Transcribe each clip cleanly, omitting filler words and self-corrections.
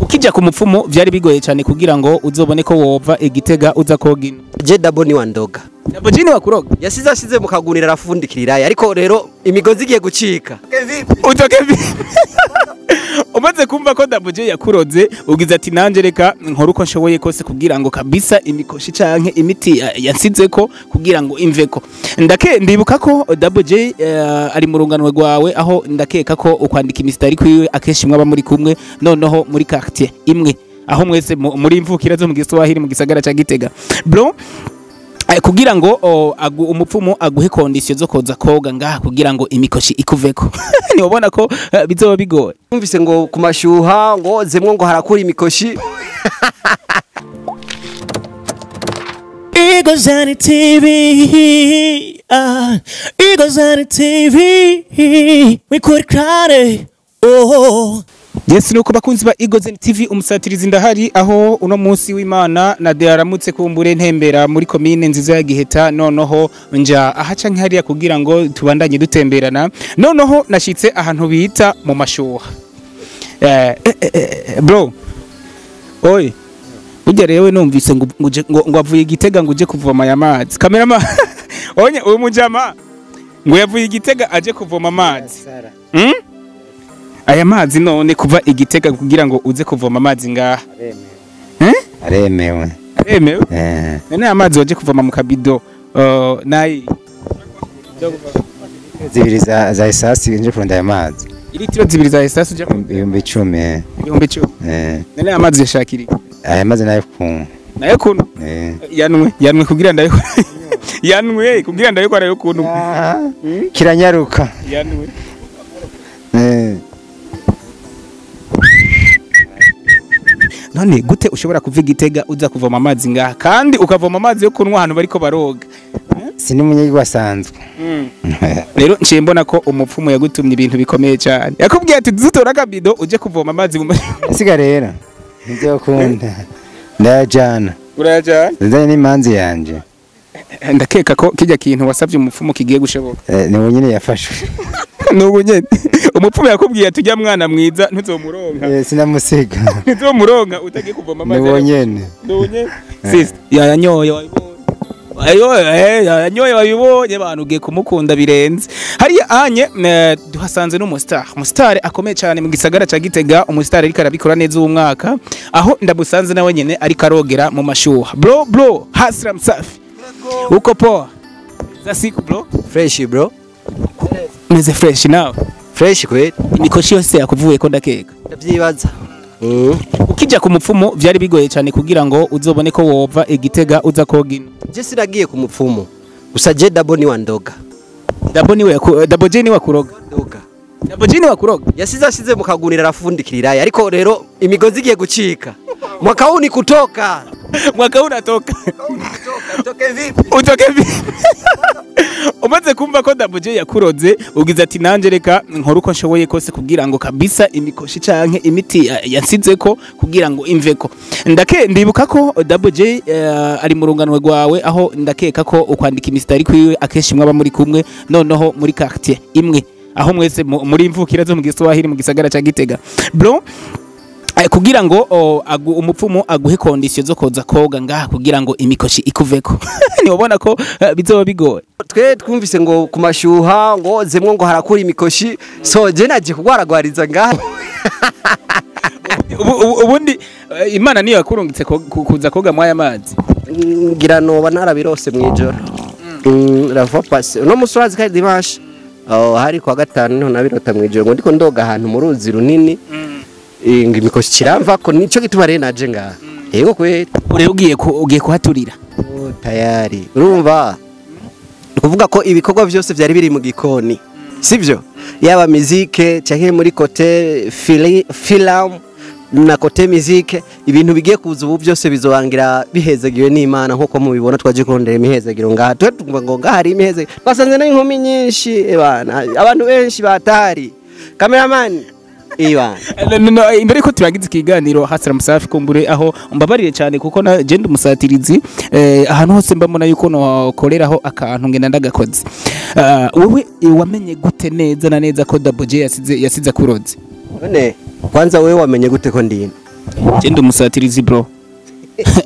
Ukija ku mupfumu vyari bigoye cyane kugira ngo uzobone ko wova igitega uza koga ino. Je dabo ni wandoga. Dabo G ni wakuroga. Yasize ashize mu kagunira arafundikirira, ariko rero imigozi igiye gucika. Utoke vipi? Umaze kumva ko Dabo G yakuroze ugize ati nanje reka nkora uko nshoboye kose kugira ngo kabisa imikoshi canke imiti yansizeko kugira ngo imveko. Ndake ndibuka ko Dabo G ari mu runganwe rwawe, aho ndakeka ko ukwandika imistari kwiwe akenshi mwaba muri kumwe, noneho muri quartier imwe aho mwese muri imvukira zo mu Giswahili mu gisagara ca Gitega. Bro, kugira ngo umupfumu aguhe condition zo koza koga ngaha kugira ngo imikoshi ikuveko. Niwabona ko bizoba bigoye. Numvise ngo ku mashyuha ngo zemwe ngo harakura imikoshi. Eagles on the TV, Eagles on the TV, we could cry, oh. Yes, nuko bakunzi ba Eagles TV umusatirizi ndahari, aho uno munsi w'Imana na de aramutse kumbure ntembera muri commune nziza ya Giheta, noneho nja ahaca nkariya kugira ngo tubandanye dutemberana. Noneho nashitse ahantu bita mu mashuha. Bro, oi burya rewe numvise ngo ngo avuye Igitega ngo uje kuvoma aya mazi. Cameraman onye uyu mujama ngo yavuye Igitega aje kuvoma amazi. Aya mazi none kuva Igitega kugira ngo uze kuvoma amazi ngaha. Aremewe. Aremewe? None amazi waje kuvoma mu kabido nayi zibiri za esasi nje kurunda aya mazi. Ilitiro zibiri za esasi uje 10,000. 10,000. None amazi yashakiri. Aya mazi nayo kunywa. Nayo kunywa? Yanwe, yanwe kugira ndayo. Yanwe kugira ndayo kwa nayo kunywa. Kiranyaruka. Yanwe. None gute ushobora kuva Igitega uza kuvoma amazi ngaha kandi ukavoma amazi yo kunywa ahantu bariko baroga? Sini munyegihugu asanzwe. Rero nciye mbona ko umupfumu yagutumye ibintu bikomeye cyane. Yakubwiye ati dutora akabido uje kuvoma amazi mu Siga rero. Nivyo kunda. Ndayajana. Urayajana? Ndazanye n'imanzi yanje. Ndakeka ko kijya kintu wasavye umupfumu kigiye gushoboka. Ni wenyine yafashwe. Nubu nyene umupfumu yakubwiye ati ujya mwana mwiza ntuzomuronka. Sinamusiga. Ntuzomuronka utagiye kuvoma amazi. Ni wenyene. Ni wenyene. Sister yayanyoye wayibonye. Ayo yayanyoye wayibonye abantu ugiye kumukunda birenze. Hariya anye duhasanze n'umustar. Umustar akomeye cyane mu gisagara ca Gitega, umustar ariko arabikora neza uwo mwaka, aho ndabusanze nawe nyene ariko arogera mu mashuha. Bro bro, Hasra Msafi. Uko poa? Za siku bro? Fresh bro. Meze fresh nawe. Fresh kweli. Imikoshi yose yakuvuye ko ndakeka. Ndavyibaza. Ukija ku mupfumu vyari bigoye cyane kugira ngo uzobone ko wova Igitega uza koga ino. Je sinagiye ku mupfumu. Gusa je Dabo ni wandoga. Dabo ni we Dabo G ni wakuroga. Ndoga. Dabo G ni wakuroga. Yasize ashize mu kagunira arafundikirira, ariko rero imigozi igiye gucika. Mwaka huu ni kutoka. Mwaka huu unatoka. Utoke vipi? Utoke vipi? Umaze kumva ko Dabo G yakuroze ugize ati nanje reka nkora uko nshoboye kose kugira ngo kabisa imikoshi canke imiti yansizeko kugira ngo imveko. Ndake ndibuka ko Dabo G ari mu runganwe rwawe, aho ndakeka ko ukwandika imistari kwiwe akenshi mwaba muri kumwe, noneho muri quartier imwe aho mwese muri imvukira zo mu Giswahili mu gisagara ca Gitega. Bro, kugira ngo umupfumu aguhe condition zo koza koga ngaha kugira ngo imikoshi ikuveko. Niwabona ko bizoba bigoye. Twe twumvise ngo ku mashyuha ngo zemwe ngo harakura imikoshi, so je naje kugwaragwariza ngaha. Ubundi Imana niyo yakurungitse kuza koga mwaya mazi. Ngira noba narabirose mwijoro. La fois passée no musurazi kandi dimanche. Oh hari kwa gatanu niho nabirota mwijoro ngo ndiko ndoga ahantu mu ruzi runini. Ingi mikoshi kiramva ko nico gituma rero naje ngaha. Yego kweli. Ure ugiye kuhaturira. Oh tayari. Urumva? Kuvuga ko ibikorwa byose byari biri mu gikoni. Sivyo? Yaba muzike canke muri kote film na kote muzike, ibintu bigiye kuza ubu byose bizobangira bihezagiwe n'Imana nkuko mubibona twaje kurondera imihezagiro ngaha. Twe twumva ngo ngaha hari imihezagiro. Twasanze n'inkumi nyinshi bana, abantu benshi batari. Cameraman Iwan. No, imbere ko turangiza ikiganiro Hasra Msafi kumbure aho umbabarire cyane kuko na je ndi umusatirizi, ahantu hose mbamona yuko no koreraho akantu ngenda ndagakoze. Wewe wamenye gute neza na neza ko Double J yasize kuroze? None Kwanza wewe wamenye gute ko ndino? Je ndi umusatirizi bro.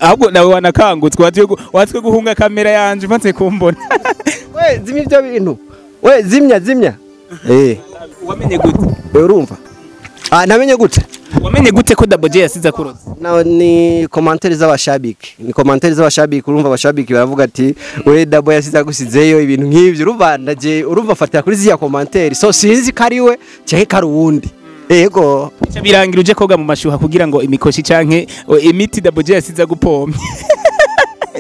Ahubwo nawe wanakangutswe, watwe guhunga kamera yanje umaze kumbona. We zimya ibyo bintu. We zimya zimya. Eh. Wamenye gute? Wewe urumva? Ah, namenye gute? Wamenye gute ko Double J yasize akuroze? Na ni commentaire z'abashabiki. Ni commentaire z'abashabiki, urumva abashabiki baravuga ati we Double yasize agusizeyo ibintu nk'ivyo, urumva ndaje urumva fatira kuri ziya commentaire. So sinzi kari we cyangwa kari uwundi. Ego. Bica birangira uje koga mu mashuha kugira ngo imikoshi canke imiti Double J yasize agupomye.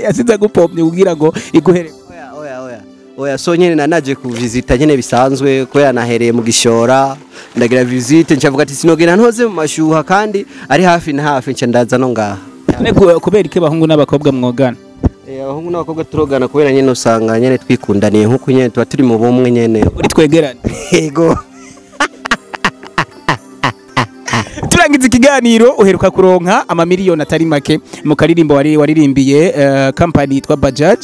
Yasize agupomye kugira ngo iguhere. Oya oya oya. Oya, so nyene nanaje kuvisita nyene bisanzwe kubera nahereye mu gishora ndagira visite, ncavuga ati sinogera ntoze mu mashuha kandi ari hafi na hafi, nca ndaza no ngaha. None kubera iki abahungu n'abakobwa mwogana? Abahungu n'abakobwa turogana kubera nyene usanga nyene twikundaniye nkuko nyene tuba turi mu bumwe nyene. Uri twegerane. Yego. Turangiza ikiganiro, uheruka kuronka amamiliyoni atari make mu karirimbo wari waririmbiye company yitwa Bajaj,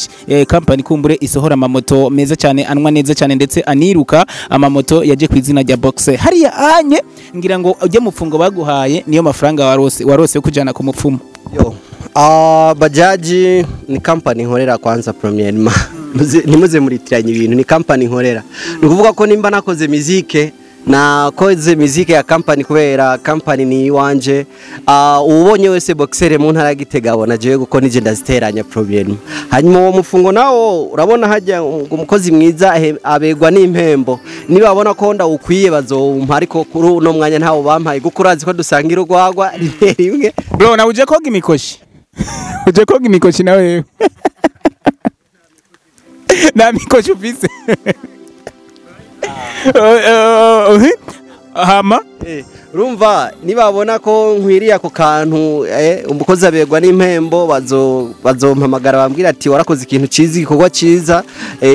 company kumbure isohora amamoto meza cyane, anwa neza cyane ndetse aniruka, amamoto yaje ku izina rya Boxer. Hariya anye ngira ngo ujye mu mfungo baguhaye niyo mafaranga warose yo kujana ku mupfumu. Yo. Bajaji ni company nkorera kwanza premièrement. Ntimuze muritiranye ibintu, ni company nkorera. Ni ukuvuga ko nimba nakoze muzike, nakoze muzike ya company kubera company ni iwanje. Ubonye wese Boxer mu ntara ya Gitega abona jewe kuko nije ndaziteranya premièrement. Hanyuma uwo mufungo nawo urabona hajya umukozi mwiza abegwa n'impembo. Niba babona ko ndawukwiye bazompa, ariko kuri uno mwanya ntawo bampaye kuko urazi ko dusangira urwagwa rimwe rimwe. Bro, nawe uje koga imikoshi? Uje koga imikoshi nawe? Na mikoshi ufise? Hama Urumva nibabona ko nkwiriye ako kantu, umukozi abegwa n'impembo, bazompamagara bambwira ati warakoze ikintu ciza, igikorwa ciza.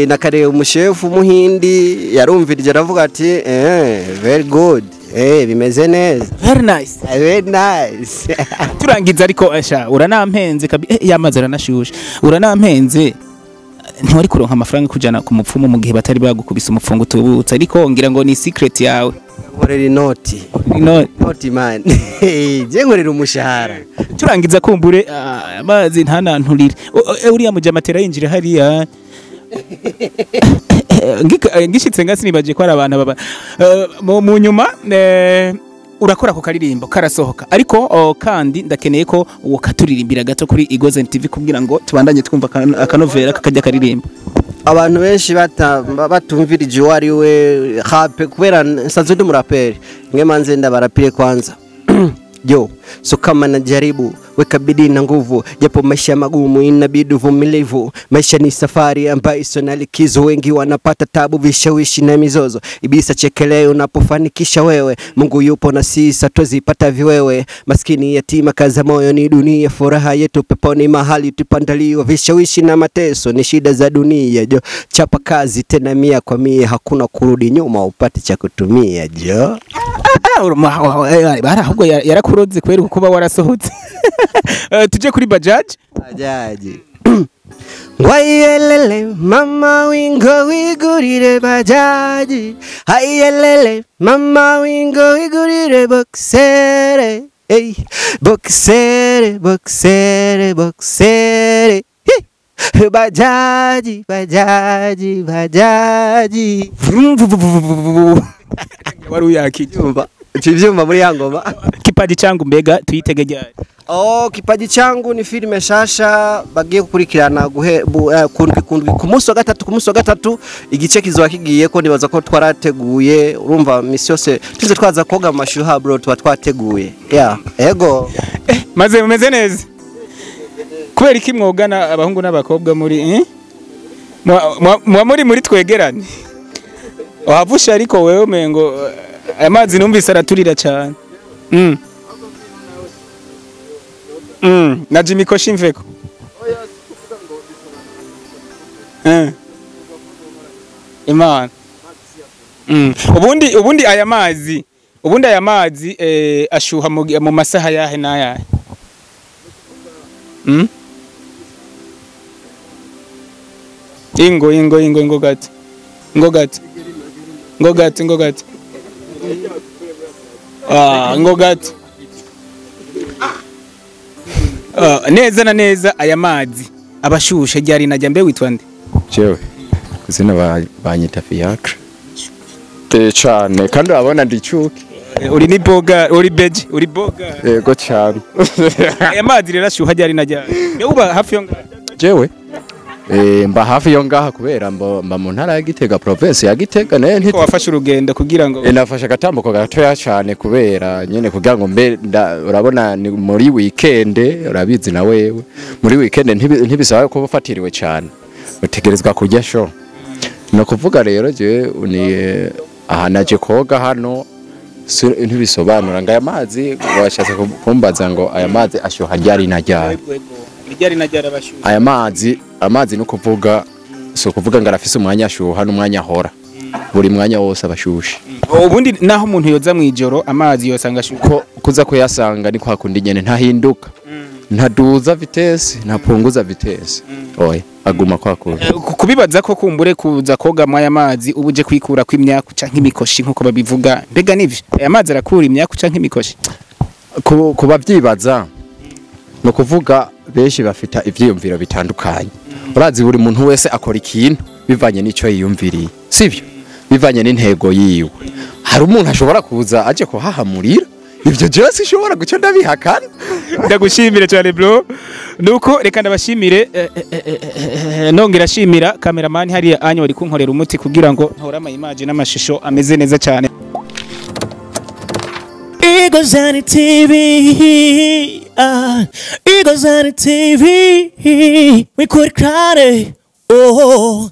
Nakareba umushefu umuhindi yarumvirije aravuga ati very good, bimeze neza. Very nice. Very nice. Turangiza ariko asha uranampenze yamaze aranashushe, uranampenze ntiwari kuronka amafaranga kujana ku mupfumu mu gihe batari bagukubise umufungo utubutse, ariko ngira ngo ni secret yawe. Nkorera inoti. Inoti man. Je nkorera umushahara. Turangiza kumbure amazi ntananturire. Uriya mujama tera yinjira hariya. Ngishitse ngasi nibaje ko ari abantu baba mu nyuma urakora ku karirimbo karasohoka, ariko kandi ndakeneye ko uwo katuririmbira gato kuri Igozen TV kugira ngo tubandanye twumva akanovera kakajya karirimba. Abantu benshi batumvirije uwo ari we rap kubera nsanzwe ndi umuraperi, mwe manze ndabarapire kwanza. Yo, so kama najaribu weka bidii na nguvu, japo maisha magumu inabidi uvumilivu. Maisha ni safari ambayo isio na likizo, wengi wanapata tabu, vishawishi na mizozo. Ibisa chekeleo unapofanikisha wewe, Mungu yupo na sisi hatuwezi viwewe. Maskini yatima kaza moyo ni dunia, furaha yetu peponi mahali tupandaliwa. Vishawishi na mateso ni shida za dunia, jo chapa kazi tena 100 kwa 100, hakuna kurudi nyuma upate cha kutumia jo. Bara ahubwo yarakuroze kubera kuba warasohotse. Tuje kuri Bajaj. Bajaji. Wayelele mama wingo wigurire bajaji, hayelele mama wingo wigurire boxere, hey boxere boxere boxere, bajaji bajaji bajaji. Wari uyakije. Ukivyumva muri ya ngoma. Kipaji changu mbega tuitege ryari? Oh, kipaji changu ni filime shasha bagiye gukurikirana kundwi ku munsi wa gatatu, ku munsi wa gatatu igice kizoba kigiye ko nibaza ko twarateguye. Urumva misi yose tuze twaza koga amashuha bro, tuba twateguye. Yeah, ego. Maze mumeze neza. Kubera iki mwogana abahungu n'abakobwa muri muri twegerane? Wavusha ariko wewe umengo amazi numvise araturira cyane. Na Jimmy Koshi mveko. Imana. Ubundi aya mazi, ashuha mu masaha yahe n'ayahe? Ingo ingo ingo ingo gati. Ngo gati. Ngo gati ngo gati. Ah, ngo gato. Ah, neza na neza aya mazi abashushe ryari najya mbe witwa nde? Jewe kuzina banyita Fiacre te cane kandi urabona ndicuke. Uri ni boga, uri beji, uri boga. Yego cane. Aya mazi rero ashuha ryari najya mbe uba hafi yo ngaha? Jewe mba hafi yo ngaha kubera mba mu ntara ya Gitega, province ya Gitega nayo Ko wafashe urugendo kugira ngo nafashe agatambuko gatoya cane kubera nyene kugira ngo mbe urabona ni muri weekend, urabizi na wewe muri weekend ntibisaba ko ufatiriwe cane, utegerezwa kurya show. No kuvuga rero jewe ni aha naje koga hano ntibisobanura ngo aya mazi washatse kumbaza ngo aya mazi ashuha ryari na ryari. Ryari na ryari abashuha aya mazi? Amazi no kuvuga so kuvuga ngo arafise umwanya ashuha n'umwanya ahora, buri mwanya wose abashushe. Ubundi naho umuntu yoza mwijoro amazi yosanga ashuha ko kuza kuyasanga ni kwa kundi nyene, ntahinduka, ntaduza vitesse, ntapunguza vitesse, oya aguma kwa kundi. Kubibaza ko kumbure kuza koga mwaya mazi ubuje kwikura kw'imyaku canke imikoshi nkuko babivuga, mbega nivyo aya mazi arakura imyaku canke imikoshi? Kuba vyibaza no kuvuga benshi bafita ivyiyumviro bitandukanye. Urazi buri muntu wese akora ikintu bivanye n'ico yiyumviriye, sivyo? Bivanye n'intego yiwe. Hari umuntu ashobora kuza aje kuhahamurira, ivyo jewe sinshobora guca ndabihakana. Ndagushimire cyane bro. Nuko reka ndabashimire, nongera shimira cameraman hariya anyo wari kunkorera umuti kugira ngo ntore ama image n'amashusho ameze neza cyane. Eagles on the TV, Eagles on the TV, we could cry, oh.